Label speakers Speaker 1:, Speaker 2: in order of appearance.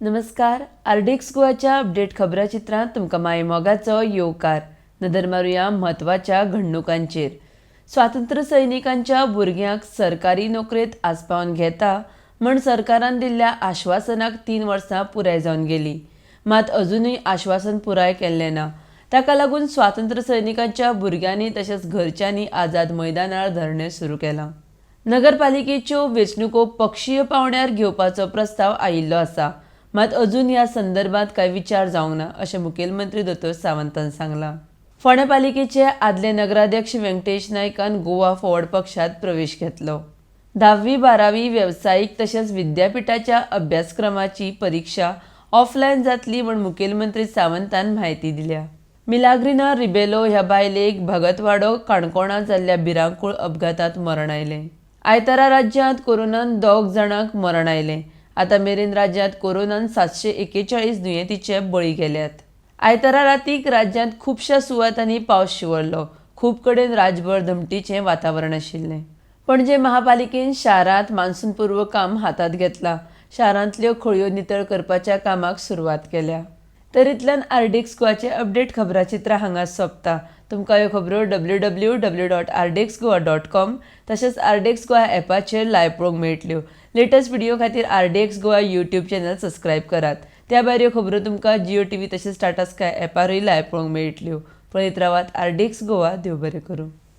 Speaker 1: नमस्कार, RDX गोवाच्या update खबराचित्रांत तुमकां माय मोगाचो येवकार. नदर मारुया म्हत्वाच्या घडणुकांचेर. स्वातंत्र्य सैनिकांच्या भुरग्यांक सरकारी नोकरेंत आस्पावन घेता म्हण सरकारान दिल्ल्या आश्वासनाक 3 वर्सां पुराय जावन गेली, मात अजुनूय आश्वासन पुराय केल्लें ना. ताका लागून स्वातंत्र्य सैनिकांच्या भुरग्यांनी तशेंच घरच्यांनी आझाद मैदानार धरणें सुरू केलां. नगरपालिकेच्यो वेंचणुको पक्षीय पावंड्यार घेवपाचो प्रस्ताव आयिल्लो आसा, मात अजून ह्या संदर्भात कांय विचार जावंक ना अशें मुखेलमंत्री दोतोर सावंतान सांगलां. फोंडें पालिकेचे आदले नगराध्यक्ष व्यंकटेश नायकान गोवा फॉरवर्ड पक्षांत प्रवेश घेतलो. 10वी 12वी वेवसायीक तशेंच विद्यापिठाच्या अभ्यासक्रमाची परिक्षा ऑफलायन जातली म्हूण मुखेलमंत्री सावंतान म्हायती दिल्या. मिलाग्रिना रिबेलो ह्या बायलेक भगतवाडो काणकोणा जाल्ल्या भिरांकूळ अपघातांत मरण आयलें. आयतारा राज्यांत कोरोनान 2 जाणांक मरण आयलें. आतां मेरेन राज्यांत कोरोनान 741 दुयेंतीचे बळी गेल्यात. आयतारा रातीक राज्यांत खुबश्या सुवातांनी पावस शिंवरलो. खूब कडेन रातभर धमटीचें वातावरण आशिल्लें. पणजे महापालिकेन शारांत मान्सूनपूर्व काम हातांत घेतलां. शारांतल्यो खळयो नितळ करपाच्या कामाक सुरवात केल्या. तर इतल्यान आरडीएक्स गोवाचे अपडेट खबराचित्रां हांगा सोंपता. तुमकां ह्यो खबरो www.rdxgoa.com तशेंच आरडीएक्स गोवा ॲपाचेर लायव्ह पळोवंक मेळटल्यो. लेटस्ट व्हिडिओ खातीर RDX Goa YouTube channel subscribe करात. त्या भायर ह्यो खबरो तुमकां जिओ टीव्ही तशेंच टाटा स्काय ॲपारूय लायव्ह पळोवंक मेळटल्यो. पळयत रावात आरडीएक्स गोवा. देव बरें करूं.